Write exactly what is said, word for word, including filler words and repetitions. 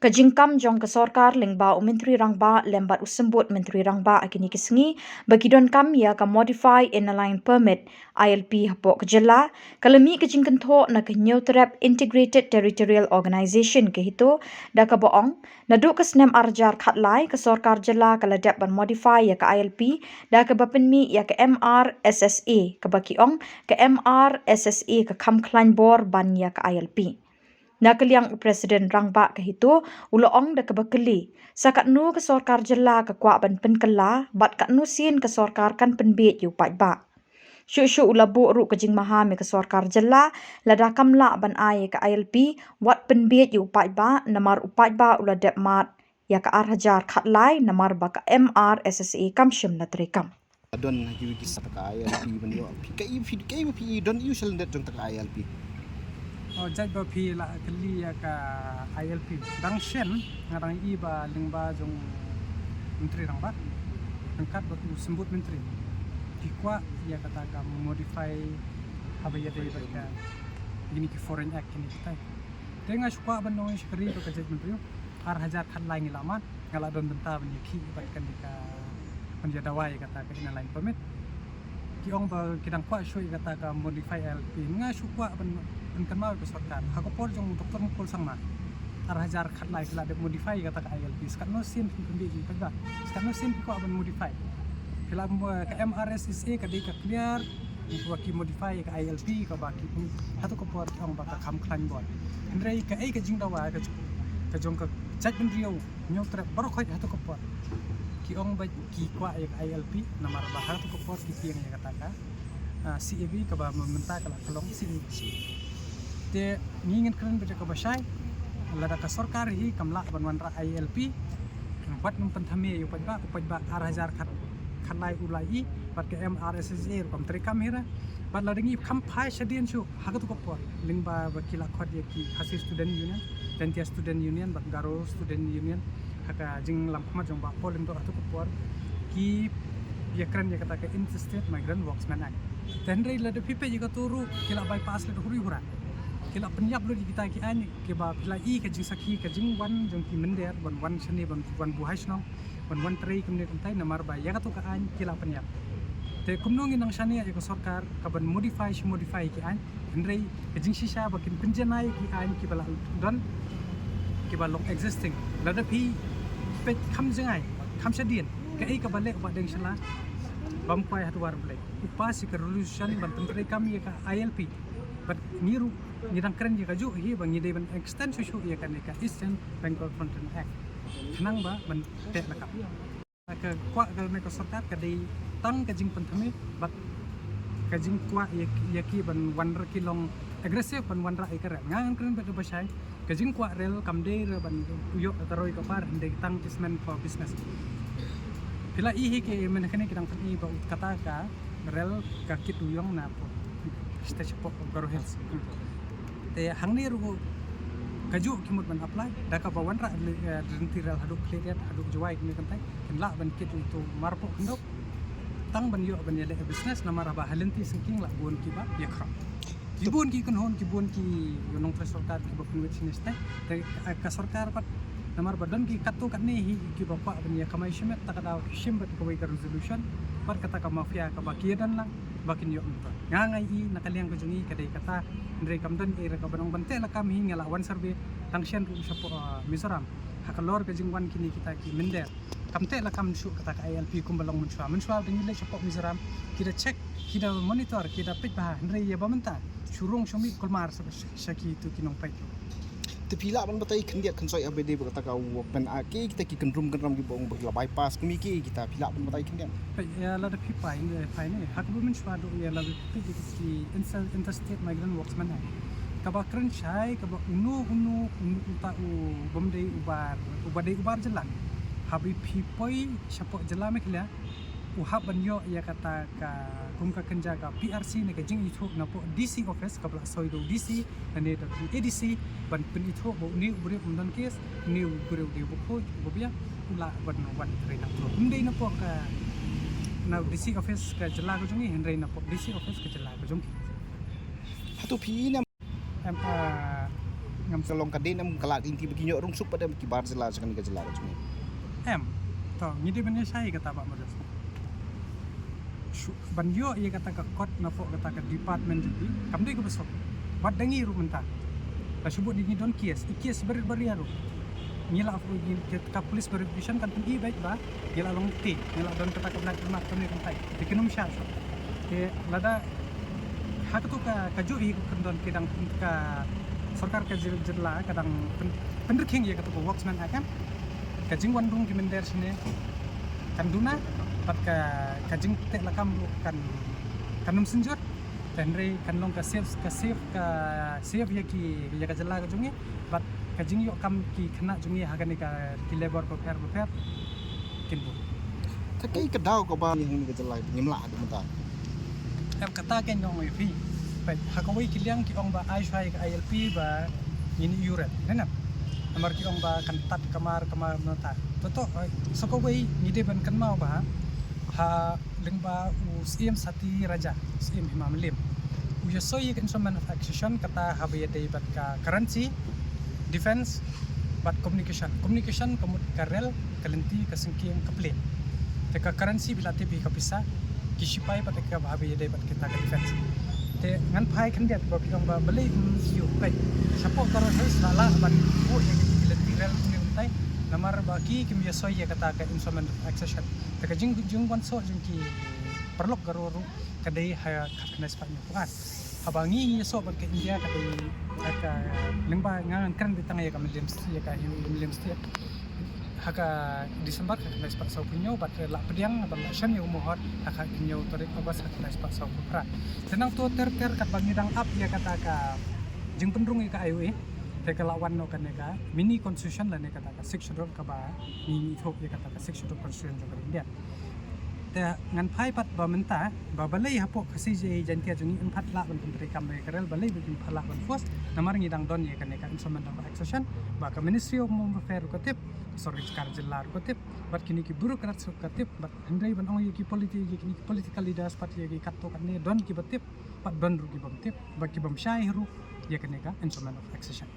Ka jingkam jong ka sorkar lyngba u Myntri Rangbah lem bad u Symbud Myntri Rangbah ha kine ki sngi ba ki donkam ïa ka Modified Inner Line Permit, I L P, hapoh ka jylla, ka la mih ka jingkynthoh na ka Hynñiewtrep Integrated Territorial Organization, ka HITO, da kaba ong, naduh ka snem ar hajar khatlai, ka sorkar jylla ka la dep ban modify ïa ka I L P da kaba pynmih ïa ka M R S S A, kaba ki ong ka M R S S A ka kham khlaiñ bor ban ïa ka I L P. Na ka liang u President Rangbah ka HITO u la ong da kaba kylli, sa katno ka sorkar jylla ka kwah ban pynkylla bad katno sien ka sorkar kan pynbiej ïa u paidbah. Shuh shuh u la buh ruh ka jingmaham ïa ka sorkar jylla, lada kam lah ban ai ïa ka I L P, wat pynbiej ïa u paidbah, namar u paidbah u la dep mad ïa ka ar hajar khatlai, namar ba ka M R S S A kam shym la treikam. Don ha ki wiki sa ta ka I L P ban ïoh. Phi kaei, phi kaei ba phi don ïoh shalyndet jong ta ka I L P? Oh, jait ba phi la kylli ïa ka I L P, dang shen nga dang i ba lyngba jong Myntri Rangbah ryngkat bad u Symbud Myntri ki kwah ïa kata ka modify haba ïadei bad ka, kine ki Foreign Act, kine kitai. Te nga shu kwah ban ong shakri ka jait bynriew, ar hajar khatlai ngi la mad, nga la don bynta ban ïakhih bad kane ka, ban ïa dawa ïa kata ka Inner Line Permit. Ki ong ba ki dang kwah shuh ïa kata ka Modified I L P. Nga shu kwah ban, ban kynmaw ïa ka sorkar, ha ka por jong u Doctor Mukul Sangma, ar hajar khatlai phi la dep modify ïa kata ka I L P. Sa katno sien phi pynbiej ïa ka, sa katno sien phi kwah ban modify? Phi la, ka M R S S A ka dei ka clear ba ki modify ïa ka I L P, kaba ki pyn, hato ka por ki ong ba ka kham khlaiñ bor. Hynrei kaei ka jingdawa ka jong, ka jong ka jait bynriew Hynñiewtrep baroh khoit hato ka por? Ki ong ba ki kwah ïa ka I L P, namar ba hato ka por ki tieng ïa kata ka, ah, C A B, kaba mynta ka la ka long C A B. Te ngi ngin kren beit ïa kaba shai, lada ka sorkar hi kam lah ban wanrah I L P, wat nym pynthame ïa u paidbah, u paidbah ar hajar khat, khatlai u la i, bad ka M R S S A ruh kam treikam hi re. Bad lada ngi kham phai shadien shuh, ha kato ka por, lyngba ba ki la khot ïa ki Khasi Student Union, Jaintia Student Union bad Garo Student Union, ha ka jinglam khmat jong Bah Paul Lyngdoh, ha kato ka por ki ïakren ïa kata ka Interstate Migrant Workmen Act. Te hynrei lada phi peit ïa kato ruh ki la bypass lut huri hura. Ki la pynïap lut ïa kita ki aiñ, kiba phi la i ka jingsakhi, ka jingwan jong ki mynder ban wan shane, ban wan buhai shnong, ban wan trei kumne kumtai, namar ba ïa kato ka aiñ ki la pynïap. Te kumno ngin nang shaniah ïa ka sorkar kaban modify shi modify ki aiñ, hynrei ka jingshisha ba kin pynjanai ïa ki aiñ kiba la don, kiba long existing. Lada phi peit kham jngai, kham shadien, kaei kaba leh u Bah Deng Shylla bam kwai ha Dwar Blei? U pass ïa ka resolution ban pyntreikam ïa ka I L P. Bad ngi ruh ngi dang kren ïa kajuh hi ba ngi dei ban extend shuh shuh ïa kane ka Eastern Bengal Frontier Act, khnang ba ban teh lakam. Ka kwah kane ka sorkar ka dei tang ka jingpynthame bad ka jingkwah ïa, ïa ki ban wanrah, ki long aggressive ban wanrah ïa ka rel. Nga ngan kren beit da ba shai, ka jingkwah rel kam dei re ban ïoh ka roi ka par, hynrei tang is meant for business. Phi la i hi ki mynta kane ki dang pyni ba u kata ka rel ka kit u ïong na pdeng state shapoh Garo Hills. Te hangne ruh kajuh ki mut ban apply, da kaba wanrah, eh, lynti rel haduh Khliehriat, haduh Jowai, kumne kumtai, kin lah ban kit uto marpoh khyndew, tang ban ïoh ban ïaleh business, namar ba ha lynti syngkien la bun kiba ïakhrong. Ki bun ki kynhun, ki bun ki nongtrei sorkar kiba pynwit shane shatei. Te ka, ka sorkar pat, namar ba don ki katto katne hi kiba kwah ban ïa kamai shimet, ta ka daw ki shim beit kawei ka resolution bad kata ka mafia kaba ki ïadon lang ba kin ïoh mynta. Nga, nga i na ka liang ka jong ngi ka dei kata, hynrei kam don ei re kaban ong ban teh lakam hi. Nga la wan survey tang shen ruh shapoh, ah, Mizoram, ha ka lor ka jingwan kine kita ki mynder. Kam teh lakam shuh kata ka I L P kumba long mynshuwa. Mynshuwa da ngi leit shapoh Mizoram, ki da check, ki da monitor, ki da peit bha, hynrei ïa ba mynta shu rung shu mih kulmar sha, sha, sha kito ki nongpeit. Te phi lah ban batai khyndiat khynsoit ha ba dei ba kata ka Workmen Act, kiei kita ki kyndrum kyndram kiba ong ba ki la bypass, kum kiei kita, phi lah ban batai khyndiat? Peit, ïa lada phi phai ne, phai ne, ha kaba mynshuwa duh ïa lada phi peit ïa ki Inter-, Interstate Migrant Workmen Act, kaba kren shai kaba uno uno uno uta u bym dei u bar, uba dei u bar jylla, haba phi poi shapoh jylla Meghalaya, u hap ban ïoh ïa kata ka, kum ka kynja ka P R C ne ka jingithuh napoh D C office, kaba la soi da u D C lane da u A D C, ban pynithuh ba une u briew um don case, une u briew dei uba khuid, uba biang, u lah ban wan trei nangto. Ym dei napoh ka, na D C office ka jylla ka jong ngi, hynrei napoh D C office ka jylla ka jong ki. Hato phi ne Em, ah, Ngam sa long ka dei nam ka lad ïa ki ba ki ñiuh rung suk pat em ki bar jylla sha kane ka jylla ka jong ngi. Em. To, ngi dei ban ïa shai kata ba moses. Shu ban ïoh ïa kata ka kot na pok kata ka department jong ngi. Kam dei ka ba suk. Wat da ngi ruh mynta. Ka shu bud ngi don kies, i kies barit barit ruh. Ngi la fu ngi ka police verification kan pyngi bad ba ngi la long ti, ngi la don kata ka black mark kane kan tai. Te kin ym shah shuh. Te lada ha katu ka ka ju i kan don ki dang ka sorkar ka jylla ka dang pynrkhing ïa katu ka Works Act kan. Ka jingwan rung ki mynder shane kan duna bad ka ka jingteh lakam ruh kan kan ym synjur. Te hynrei kan long ka save ka save ka save ïa ki ïa ka jylla ka jong ngi. Bad ka jingïoh kam ki khynnah jong ngi ha kane ka ki labor bapher bapher kin bun. Te kaei ka daw kaba ngi hangne ka jylla ngim lah haduh mynta. Em kata ka nong ïa phi. Peit ha kawei ki liang ki ong ba ai shwa ïa ka I L P ba ngin ïuret ne na. Namar ki ong ba kan tat kamar kamar mynta. To to sa kawei ngi dei ban kynmaw ba ha lyngba u Syiem Sati Raja, Syiem Hima Mylliem. U ïasoi ïa ka instrument of accession kata haba ïadei bad ka currency, defense bad communication. Communication ka mut ka rel, ka lynti, ka syngkien, ka plane. Te ka currency phi la tip hi ka pisa, ki shipai bad ka haba ïadei bad kita ka defense. Te ngan phai khyndiat ba phi ong ba balei ym ïoh peit. Shapoh Garo Hills la lah ban buh ïa ki lynti rel kumne kumtai. Namar ba ki kim ïasoi ïa kata ka instrument of accession. Te ka jing jingwan soh jong ki paralok Garo ruh ka dei ha khatkhyndai spah hynñiewphew ar. Haba ngi ngi soh bad ka India ka dei ha ka lyngba nga ngan kren beit tang ïa ka Mylliem State, ïa ka Mylliem State. Ha ka December khatkhyndai spah sawphew hynñiew bad la pdiang bad la shem ïa u mohor ha ka khatkhyndai tarik August khatkhyndai spah sawphew phra. Te nangta ter ter katba ngi dang ap ïa kata ka jingpynrung ïa ka I O A. Te ka la wan noh kane ka mini constitution lane kata ka Sixth Schedule kaba ngi ngi thoh ïa kata ka Sixth Schedule constitution jong ka India. Te ngan phai pat ba mynta ba balei hapoh ka C J A Jaintia jong ngi ym pat lah ban pyntrei kam ïa ka rel, balei ba ym pat lah ban force, namar ngi dang don ïa kane ka instrument of accession ba ka Ministry of Home Affairs ruh ka tip, ka sorkar jylla ruh ka tip, bad kine ki bureaucrats ruh ka tip, bad hynrei ban ong ïa ki politi ïa kine ki political leaders pat ïa ki katto katne don ki ba tip, bad don ruh ki bym tip, bad ki bym shai ruh ïa kane ka instrument of accession.